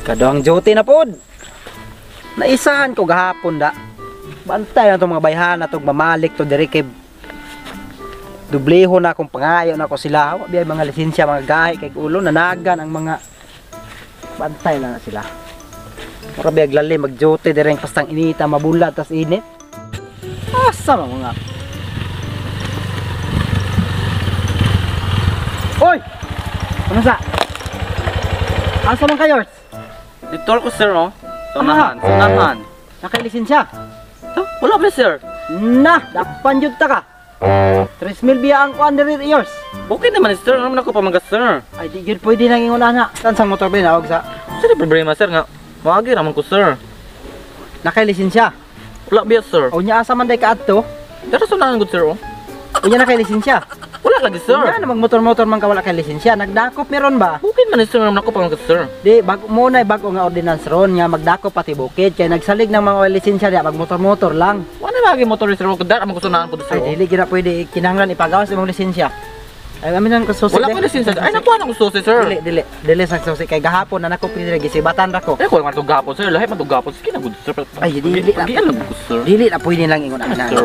Kaduhang duty na pod. Naisahan ko gahapon da. Bantay na itong mga bayhan na itong mamalik to diri kay dubleho na akong pangayo na ako sila. Wa biyay mga lisensya, mga gahi kay ulo nanagan ang mga bantay na sila. Mura biyag lali mag-duty diri pastang inita mabulad tas init. Asa man mga. Oy! Ano sa? Asa man kayo? Dito ko sir oh. Sunahan, sunahan. Naka-lisensya? Oh, wala ba sir? Na, dapan jud ta ka. 3,000 biya ang kuan diri yours. Okay naman sir, ano man ako pamagas sir. Ay di jud pwede nang ingon ana. Tansang motor ba nawag sa? Sir, problema sir nga. Moagi ra man ko sir. Naka-lisensya? Wala biya sir. O nya asa man day kaadto? Pero sunahan gud sir oh. Unya naka-lisensya? Wala lagi sir. Unya na magmotor-motor man ka wala kay lisensya. Nagdakop meron ba? Bukid man sir, naman ako pamagas sir. Di bago mo na bago nga ordinance ron nga magdakop pati bukid kay nagsalig ng mga lisensya diya magmotor-motor lang. Wala lagi motor sir, ko dar man ko sunahan po sir. Ay dili gid na pwede kinahanglan ipagawas imong lisensya. Ay amin ang susi. Wala ko lisensya. Ay nakuha na ko susi sir. Dili dili dili sa susi kay gahapon na nako pwede gisibatan ra ko. Ay ko man gahapon sir, lahi man gahapon. Sige na gud sir. Ay dili na. Pagian lang ko sir. Dili na pwede lang ingon ana. Sir.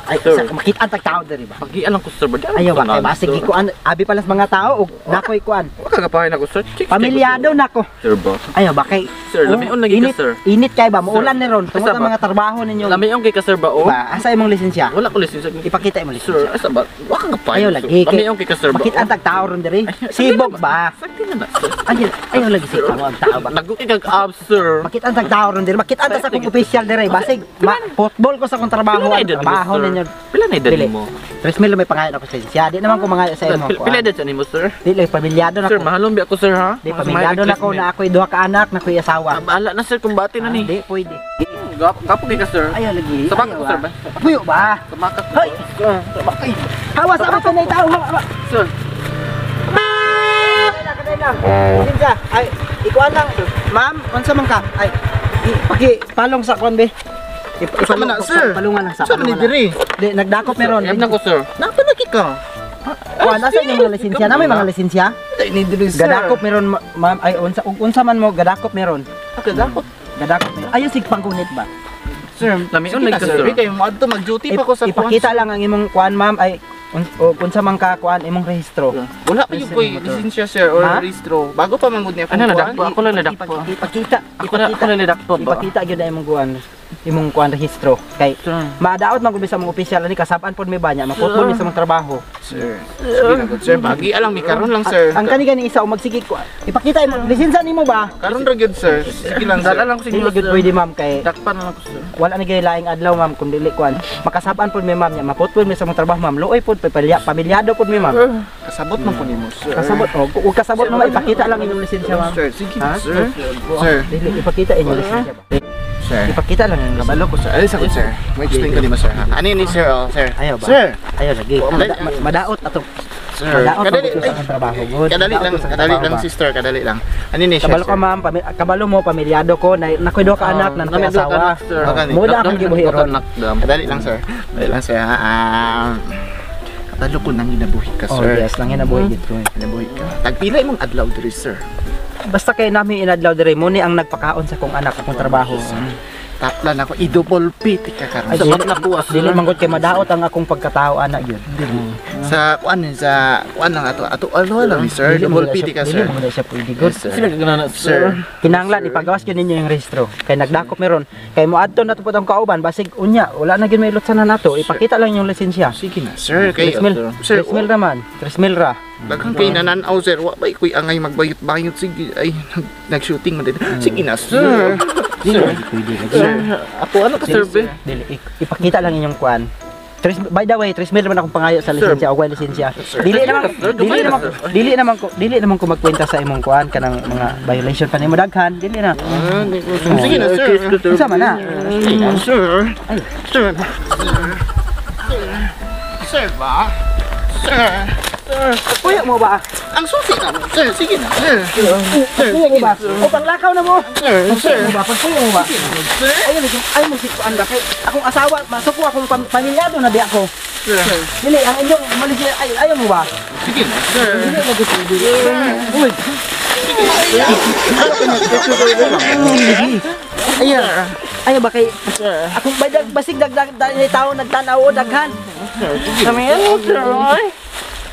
Ay sir. Makita ang tao diri ba? Pagian lang ko sir. Ayaw ba kay basig gikuan abi pala sa mga tao og nakoy kuan. Wa ka gapahin ako sir. Pamilyado nako. Sir ba? Ayaw ba kay sir, lamion lagi ka sir. Init kay ba muulan ni ron tungod ang mga trabaho ninyo. Lamion kay ka sir ba oh? Ba asa imong lisensya? Wala ko lisensya. Ipakita imong lisensya. Sir, asa ba? Wa ka gapahin. Ayaw lagi. Lamion kay ka sir ba? Makita ang tao ron diri. Sibog ba? Ay, ayaw lagi si ang tao ba? Naguki kag ab sir. Makita ang tao ron diri. Makita ang sa akong official diri. Basig football ko sa akong trabaho. Trabaho ninyo. Pila na edad nimo? 3,000 may pangayo ako sa lisensya. Di naman ko mangayo sa imo. Pila edad sa nimo sir? Di lang pamilyado na sir, ko. Mahalong bi ako sir ha. Di pamilyado na ko na ako'y duha ka anak, na ako'y asawa. Bahala na sir kumbate na ni. Di pwede. Gapo kay ka sir. Ayaw lagi. Sabak ko sir ba? Puyo ba? Sabak ko. Hoy. Sabak. Hawas ako kanay tao. Sir. Lisensya. Ay, ikuan lang. Ma'am, unsa man ka? Ay, paki palong sa kuan be. Ipalong na sir. Palungan lang sa. Sa man diri. Di nagdakop meron. Em na ko sir. Napa lagi ka? Kuan asa inyong mga lisensya? Na may mga lisensya? Ni diri sir. Gadakop meron ma'am. Ay unsa unsa man mo gadakop meron. Gadakop. Gadakop meron. Ayo sig panggunit ba? Sir, lamion lagi sir. Kay moadto mag-duty pa ko sa kuan. Ipakita lang ang imong kuan ma'am ay unsa man ka kuan imong rehistro. Wala pa yung koy lisensya sir or rehistro. Bago pa man gud niya ano nadakpo ako lang nadakpo. Ipakita. Ako lang nadakpo ba. Ipakita gyud na imong kuan rehistro kay madaot man gud sa mga opisyal ani kasab-an pod mi ba nya maputol mi sa mga trabaho. Sir. Sige na gud sir, bagi alang mi karon lang sir. Ang kani gani isa o magsige ko. Ipakita imong lisensya nimo ba? Karon ra gyud sir. Sige lang sir. Dala lang ko sa inyo. Dili gyud pwede ma'am kay dakpan na lang ko sir. Wala na gyud laing adlaw ma'am kun dili kuan. Makasab-an pod mi ma'am nya maputol mi sa mga trabaho ma'am. Luoy pod pamilyado pod mi ma'am. Kasabot man ko nimo sir. Kasabot og ug kasabot ma'am ipakita lang inyong lisensya ma'am. Sir, sige sir. Sir, dili ipakita inyong lisensya ba? Sir. Ipakita lang ang kabalo ko sir. Alis ako sir. May explain ko nimo sir. Ano ni sir oh sir? Ayaw ba? Sir. Ayaw lagi. Madaot ato. Sir. Madaot Kadali sa trabaho gud. Kadali lang sister, kadali lang. Ano ni sir? Kabalo ka ma'am, kabalo mo pamilyado ko na nakoy duha ka anak na nakoy asawa. Mo na akong gibuhi ron. Kadali lang sir. Kadali lang sir. Kabalo ko nang ginabuhi ka sir. Oh yes, nang ginabuhi gid ko. Ginabuhi ka. Tagpila imong adlaw diri sir? Basta kay nami inadlaw diri mo ni ang nagpakaon sa kong anak akong trabaho. Taplan ako i-double P ka karon. Sabat na ko sir. Dili manggod kay madaot ang akong pagkatao ana gyud. Sa kuan lang ato ato ano lang ni sir, double P ka sir. Dili man siya pwede good. Sila ka sir. Kinahanglan ipagawas gyud ninyo yung rehistro. Kay nagdakop meron. Kay moadto na to pud ang kauban basig unya wala na gyud may lutsan na nato. Ipakita lang yung lisensya. Sige na sir kay sir 3,000 ra man. 3,000 ra. Daghang kay nananaw sir, wa bay koy angay magbayot-bayot sige ay nag-shooting man din. Sige na sir. Dili pwede lagi. Ako ano ka sir be? Dili ipakita lang inyong kuan. By the way, 3,000 naman akong pangayo sa lisensya o lisensya. Dili naman ko magkwenta sa imong kuan kanang mga violation pa nimo daghan, dili na. Sige na sir. Unsa man na? Sir. Ay, sir. Sir ba? Sir. Puyo mo ba? Ang susi na mo, sir. Sige na, sir. Sir, puyo mo ba? O panglakaw na mo. Sir, sir. Mo ba? Pagpuyo mo ba? Sir. Ayun, ay mo si kuan ba? Kay akong asawa, masuko akong pamilyado na di ako. Sir. Dili, ang inyong malis ay ayaw mo ba? Sige na, sir. Dili na gusto. Uy. Sige Ayan. Ayo ba kay akong badag basig dagdag tao nagtan-aw o daghan. Kami ano, sir, oy.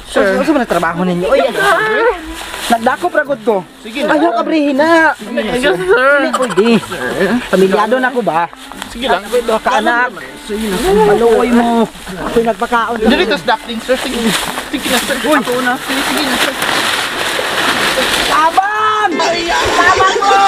Sir, unsa man ang trabaho ninyo? Oy, nagdakop ra gud ko. Sige na. Ayaw kabrihin na. Ayaw, sir. Dili pwede. Pamilyado na ko ba? Sige lang. Duha ka anak. Maluoy mo. Ako'y nagpakaon. Dili to duckling, sir. Sige. Sige na, sir. Ako na. Sige, sige na, sir. Tabang! Tabang mo!